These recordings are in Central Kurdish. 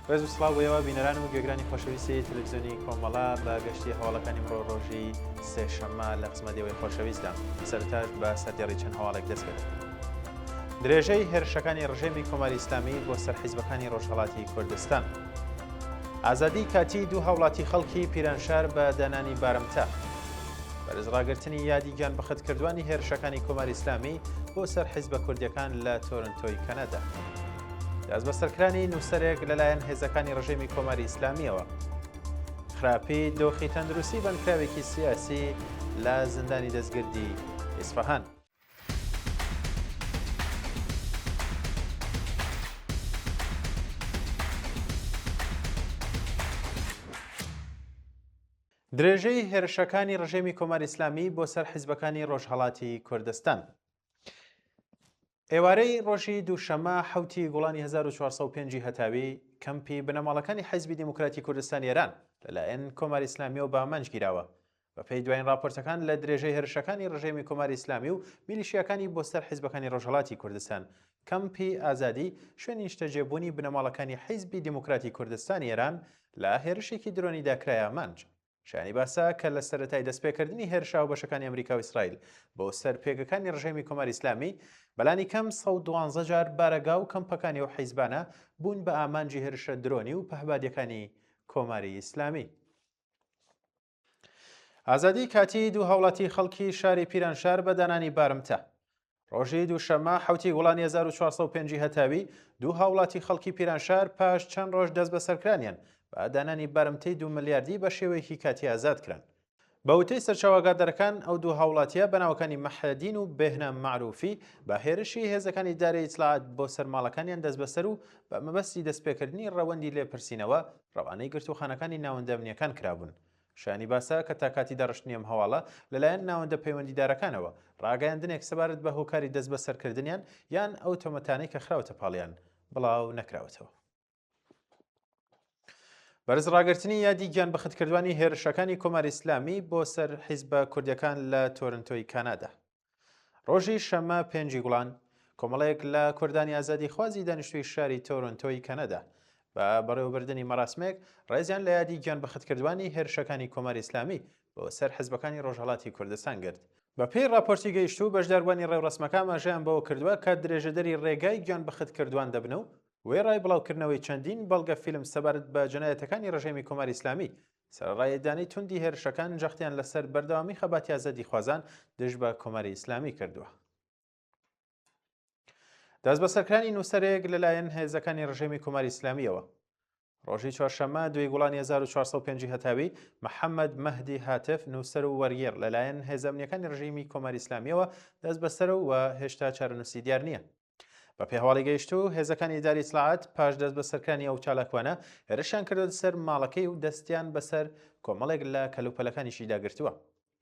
ڕێز و سڵاو بۆ ئێوە بینەران و گوێگرانی خۆشەویستی تەلەفزیۆنی کۆمەڵە بە گەشتی هەواڵەکانی ئەمڕۆ ڕۆژی سێشەممە لە خزمەت ئێوەی خۆشەویستدا سەرەتاش بە سەردێڕی چەند هەواڵێک دەست پێ دەکەین. درێژەی هێرشەکانی ڕژێمی کۆماری ئیسلامی بۆ سەر حیزبەکانی ڕۆژهەڵاتی کوردستان. ئازادی کاتی دوو هاوڵاتی خەڵکی پیرانشار بە دانانی بارمتە. بەرز ڕاگرتنی یادی گیانبەختکردوانی هێرشەکانی کۆماری ئیسلامی بۆ سەر حیزبە کوردیەکان لە تۆرنتۆی کەنەدا. دەستبەسەرکرانی نووسەرێک لەلایەن هێزەکانی ڕژێمی کۆماری ئیسلامیەوە. خراپی دۆخی تەندروستی بەندکراوێکی سیاسی لە زیندانی دەستگردی ئیسفەهان. درێژەی هێرشەکانی ڕژێمی کۆماری ئیسلامی بۆ سەر حیزبەکانی ڕۆژهەڵاتی کوردستان. ئێوارەی ڕۆژی دووشەممە حەوتی گوڵانی 1405 هەتاوی کەمپی بنەماڵەکانی حیزبی دیموکراتی کوردستان ئێران لەلایەن کۆماری ئیسلامیەوە بە ئامانج گیراوە. بەپێی دوایین ڕاپۆرتەکان لە درێژەی هێرشەکانی ڕژێمی کۆماری ئیسلامی و میلیشیاکانی بۆ سەر حیزبەکانی ڕۆژهەڵاتی کوردستان، کەمپی ئازادی شوێنی نیشتەجێبوونی بنەماڵەکانی حیزبی دیموکراتی کوردستانی ئێران لە هێرشێکی درۆنیدا کرایە ئامانج. شایانی باسە کە لە سەرەتای دەستپێکردنی هێرشە هاوبەشەکانی ئەمریکا و ئیسرائیل بۆ سەر پێگەکانی ڕژێمی کۆماری ئیسلامی، بەلانی کەم 112 جار بارەگا و کەمپەکانی ئەو حیزبانە بوون بە ئامانجی هێرشە درۆنی و پەهبادیەکانی کۆماری ئیسلامی. ئازادی کاتیی دوو هاوڵاتی خەڵکی شاری پیرانشار بە دانانی بارمتە. ڕۆژی دووشەممە حەوتی گوڵانی 1405 هەتاوی دوو هاوڵاتی خەڵکی پیرانشار پاش چەند ڕۆژ دەستبەسەرکرانیان بە دانانی بارمتەی دوو ملیاردی بە شێوەیەکی کاتی ئازاد کران. بە وتەی سەرچاوە ئاگادارەکان ئەو دوو هاوڵاتییە بە ناوەکانی مەحیەدین و بێهنام مەعروفی بە هێرشی هێزەکانی ئیدارەی ئیتلاعات بۆ سەر ماڵەکانیان دەستبەسەر و بە مەبەستی دەستپێکردنی ڕەوەندی لێپرسینەوە ڕەوانەی گرتووخانەکانی ناوەندە ئەمنییەکان کرابوون. شایانی باسە کە تا کاتی داڕشتنی ئەم هەواڵە لەلایەن ناوەندە پەیوەندیدارەکانەوە ڕاگەیاندنێک سەبارەت بە هۆکاری دەستبەسەرکردنیان یان ئەو تۆمەتانەی کە خراوەتە پاڵیان بڵاو نەکراوەتەوە. بەرز ڕاگرتنی یادی گیانبەختکردوانی هێرشەکانی کۆماری ئیسلامی بۆ سەر حیزبە کوردیەکان لە تۆرنتۆی کانادا. ڕۆژی شەممە پێنجی گوڵان، کۆمەڵێک لە کوردانی ئازادیخوازی دانیشتووی شاری تۆرۆنتۆی کەنەدا بە بەڕێوەبردنی مەراسمێک ڕێزیان لە یادی گیانبەختکردوانی هێرشەکانی کۆماری ئیسلامی بۆ سەر حزبەکانی ڕۆژهەڵاتی کوردستان گرت. بەپێی ڕاپۆرتی گەیشتوو، بەشداربووانی ڕێوڕەسمەکە ئاماژەیان بەوە کردووە کە درێژەدەری ڕێگای گیانبەختکردوان دەبن و وێڕای بڵاوکردنەوەی چەندین بەڵگە فیلم سەبارەت بە جەنایەتەکانی ڕژێمی کۆماری ئیسلامی، سەرەڕای ئیدانەی توندی هێرشەکان، جەختیان لەسەر بەردەوامی خەباتی ئازادیخوازان دژ بە کۆماری ئیسلامی کردووە. دەستبەسەرکرانی نووسەرێک لەلایەن هێزەکانی ڕژێمی کۆماری ئیسلامییەوە. ڕۆژی چوارشەممە دوی گوڵانی 1405 هەتاوی، محەممەد مەهدی هاتف، نووسەر و وەرگێڕ لەلایەن هێزە ئەمنییەکانی ڕژێمی کۆماری ئیسلامییەوە دەستبەسەرە و هێشتا چارەنووسی دیار نییە. بەپێی هەواڵی گەیشتوو، هێزەکانی ئیداری ئیتلاعات پاش دەستبەسەرکرانی ئەو چالاکوانە، هێرشیان کردۆتە سەر ماڵەکەی و دەستیان بەسەر کۆمەڵێک لە کەلوپەلەکانیشیدا گرتووە.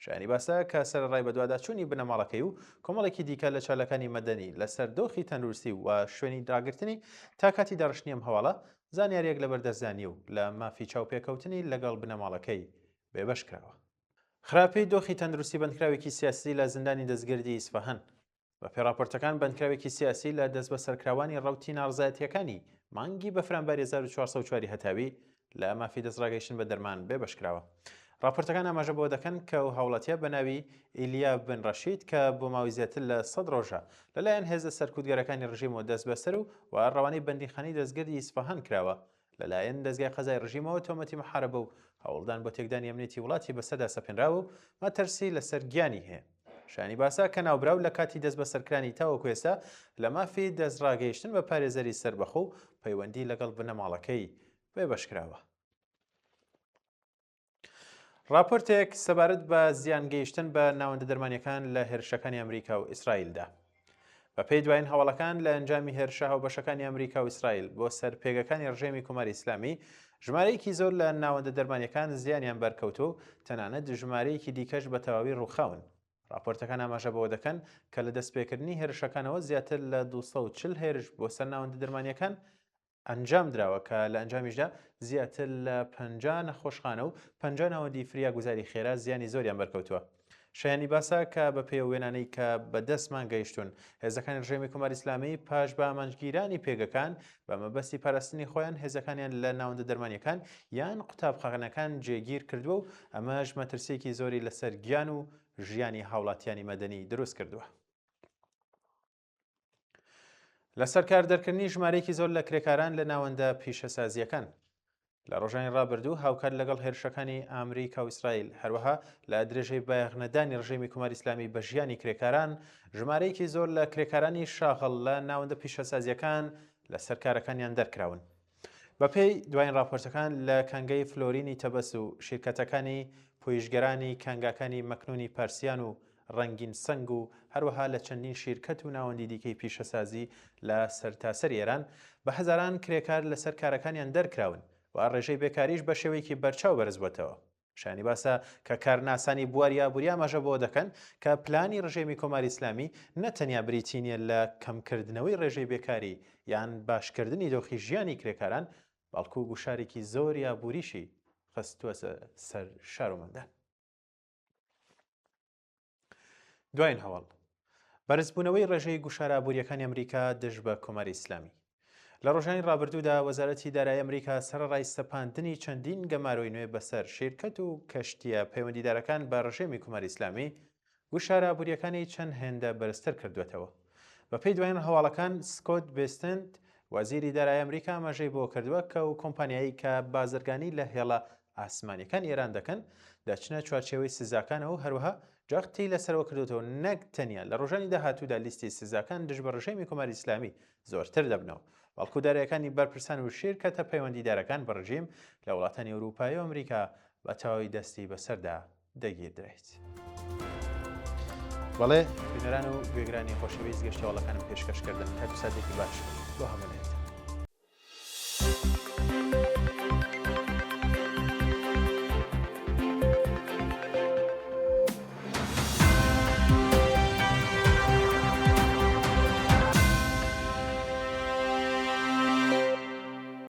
شایانی باسە کە سەرەڕای بەدواداچوونی بنەماڵەکەی و کۆمەڵێکی دیکە لە چالاکانی مەدەنی لەسەر دۆخی تەندروستی و شوێنی ڕاگرتنی تا کاتی داڕشتنی ئەم هەواڵە، زانیارییەک لەبەردەستدا نییە و لە مافی چاوپێکەوتنی لەگەڵ بنەماڵەکەی بێبەش کراوە. خراپی دۆخی تەندروستی بەندکراوێکی سیاسی لە زیندانی دەستگردی ئیسفەهان. بەپێی ڕاپۆرتەکان بەندکراوێکی سیاسی لە دەستبەسەرکراوانی ڕەوتی ناڕەزایەتییەکانی مانگی بەفرانباری 1404 هەتاوی لە مافی دەستڕاگەیشتن بە دەرمان بێبەشکراوە. ڕاپۆرتەکان ئاماژە بەوە دەکەن کە ئەو هاوڵاتیە بە ناوی ئیلیا بن ڕەشید کە بۆ ماوەی زیاتر لە 100 ڕۆژە لەلایەن هێزە سەرکوتگەرەکانی ڕژیمەوە دەستبەسەر و و ڕەوانەی بەندیخانەی دەستگردی ئیسفەهان کراوە لەلایەن دەزگای قەزای ڕژیمەوە تۆمەتی محاربە و هەوڵدان بۆ تێکدانی ئەمنیەتی وڵاتی بەسەردا سەپێنراوە و مەترسی لەسەر گیانی هەیە. شایانی باسە کە ناوبراو لە کاتی دەستبەسەرکرانی تاوەکو ئێستا لە مافی دەستڕاگەیشتن بە پارێزەری سەربەخۆ و پەیوەندی لەگەڵ بنەماڵەکەی بێبەشکراوە. ڕاپۆرتێک سەبارەت بە زیان گەیشتن بە ناوەندە دەرمانیەکان لە هێرشەکانی ئەمریکا و ئیسرائیلدا. بەپێی دوایین هەواڵەکان لە ئەنجامی هێرشە هاوبەشەکانی ئەمریکا و ئیسرائیل بۆ سەر پێگەکانی ڕژێمی کۆماری ئیسلامی، ژمارەیەکی زۆر لە ناوەندە دەرمانیەکان زیانیان بەرکەوتووە و تەنانەت ژمارەیەکی دیکەش بە تەواوی ڕووخاون. ڕاپۆرتەکان ئاماژە بەوە دەکەن کە لە دەستپێکردنی هێرشەکانەوە زیاتر لە 240 هێرش بۆ سەر ناوەندە دەرمانیەکان ئەنجام دراوە کە لە ئەنجامیشدا زیاتر لە 50 نەخۆشخانە و 50 ناوەندی فریاگوزاری خێرا زیانی زۆریان بەرکەوتووە. شایانی باسە کە بە پێی ئەو وێنانەی کە بە دەستمان گەیشتوون، هێزەکانی ڕژێمی کۆماری ئیسلامی پاش بە ئامانجگیرانی پێگەکان بە مەبەستی پاراستنی خۆیان هێزەکانیان لە ناوەندە دەرمانییەکان یان قوتابخانەکان جێگیر کردووە و ئەمەش مەترسییەکی زۆری لەسەر گیان و ژیانی هاوڵاتیانی مەدەنی دروست کردووە. لەسەر کار دەرکردنی ژمارەیەکی زۆر لە کرێکاران لە ناوەندە پیشەسازییەکان لە ڕۆژانی ڕابردوو هاوکات لەگەڵ هێرشەکانی ئامریکا و ئیسرائیل هەروەها لە درێژەی بایەخنەدانی ڕژێمی کۆماری ئیسلامی بە ژیانی کرێکاران ژمارەیەکی زۆر لە کرێکارانی شاغڵ لە ناوەندە پیشەسازییەکان لەسەر کارەکانیان دەرکراون. بەپێی دوایین ڕاپۆرتەکان لە کانگەی فلۆرینی تەبەس و شیرکەتەکانی پویشگەرانی کانگاکانی مەکنونی پارسیان و ڕەنگین سەنگ و هەروەها لە چەندین شیرکەت و ناوەندی دیکەی پیشەسازی لە سەرتاسەری ئێران بە هەزاران کرێکار لەسەر کارەکانیان دەرکراون و ڕێژەی بێکاریش بە شێوەیەکی بەرچاو بەرزبووەتەوە. شایانی باسە کە کارناسانی بواری ئابووری ئاماژە بەوە دەکەن کە پلانی ڕژێمی کۆماری ئیسلامی نە تەنیا بریتی نییە لە کەمکردنەوەی ڕێژەی بێکاری یان باشکردنی دۆخی ژیانی کرێکاران، بەڵکو گوشارێکی زۆری ئابووریشی خستووەتە سەر شارۆمەندان. دوایین هەواڵ، بەرزبوونەوەی ڕێژەی گوشارە ئابوورییەکانی ئەمریکا دژ بە کۆماری ئیسلامی. لە ڕۆژانی ڕابردوودا وەزارەتی دارایی ئەمریکا سەرەڕای سەپاندنی چەندین گەمارۆی نوێ بەسەر شیرکەت و کەشتییە پەیوەندیدارەکان بە ڕژێمی کۆماری ئیسلامی، گوشارە ئابوورییەکانی چەند هێندە بەرزتر کردووەتەوە. بەپێی دوایین هەواڵەکان سکۆت بێستنت، وەزیری دارایی ئەمریکا ئاماژەی بەوە کردووە کە ئەو کۆمپانیایەی کە بازرگانی لە هێڵە ئاسمانیەکانی ئێران دەکەن دەچنە چوارچێوەی سزاکانەوە و هەروەها جەختی لەسەرەوە کردوتەوە نەک تەنیا لە ڕۆژانی داهاتوودا لیستی سزاکان دژ بە ڕژێمی کۆماری ئیسلامی زۆرتر دەبنەوە بەڵکو دارایەکانی بەرپرسان و شیرکەتە پەیوەندیدارەکان بە ڕژیم لە وڵاتانی ئەوروپایی و ئەمریکا بە تەواوی دەستی بەسەردا دەگیردرێت. بەڵێ بینەران و گوێگرانی خۆشەویست گەشتەوەڵەکانم پێشکەشکردن کات و ساتێکی باش بۆ هەموو لایەک.